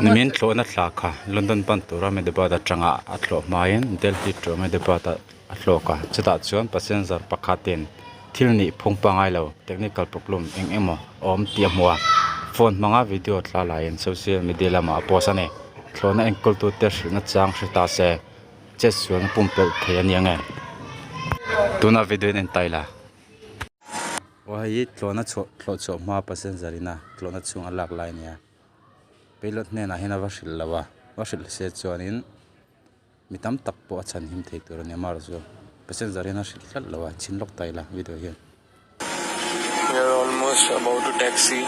Nimin thlawhna thla kha London pan tura Ahmedabad atanga a thlawh hmain Delhi to Ahmedabad ah a hlawk a, chutah chuan passenger pakhatin thil nih phung pangai lo, technical problem, eng emaw a awm tih a hmu a, phone hmanga video thla laiin social media lamah a post a ni. Thlawhna enkawltute hrilhna chang hre ta se, chet sualna pumpelh thei a ni ang em? Tuna video in en ta ila. Aw hei hi tlawhna chhuah thlawh chhuah hma passenger ina tlawhna chhung a lak lai a ni a, pilot hnenah hian a va hrilh lo a, va hrilh se chuanin mi tam tak pawh a chhan him thei tur a ni a amaherawhchu chu passenger hian a hrilh tlat lo a chhin lawk ta ila video hian. We are almost about to taxi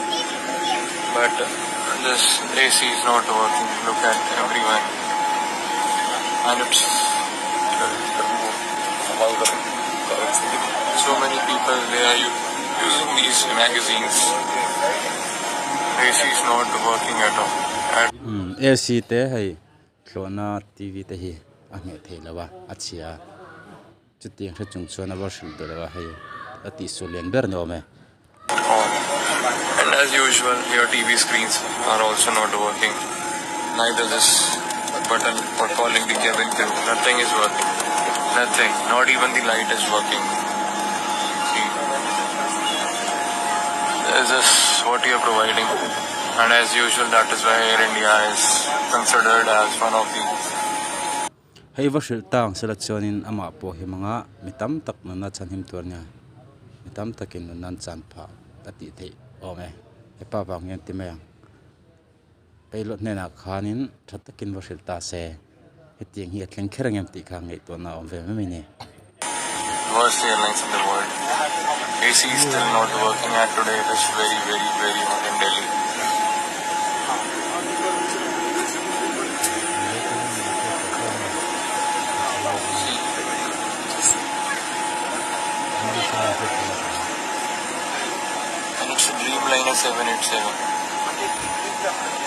but this AC is not working look at everyone and it's so many people they are using these magazines AC is not working at all. Umm AC te hei thlawhna TV te hi a hmeh theih loh a a chhia a chutiang hre chung chuan a va hrilh duh loh a hei a tihsual lian ber ni awm e. And as usual your TV screens are also not working neither this button for calling the cabin crew nothing is working nothing not even the light is working see is this what you are providing and as usual that is why Air India is considered as one of the Hei va hrilh tang sela chuanin amah pawh hi hmanga mi tam tak nunna chhanhim tur nia mi tam takin nunna an chan phah a tih theih awm e hepa vang hian ti mai ang Pilot hnenah khanin tha takin va hrilh ta se hetiang hi a thleng kher ang em tih kha ngaihtuahna a awm ve mai mai a ni. Worst airlines in the world AC is still not working at today it is very very very hot in Delhi. And it's a Dreamliner 787.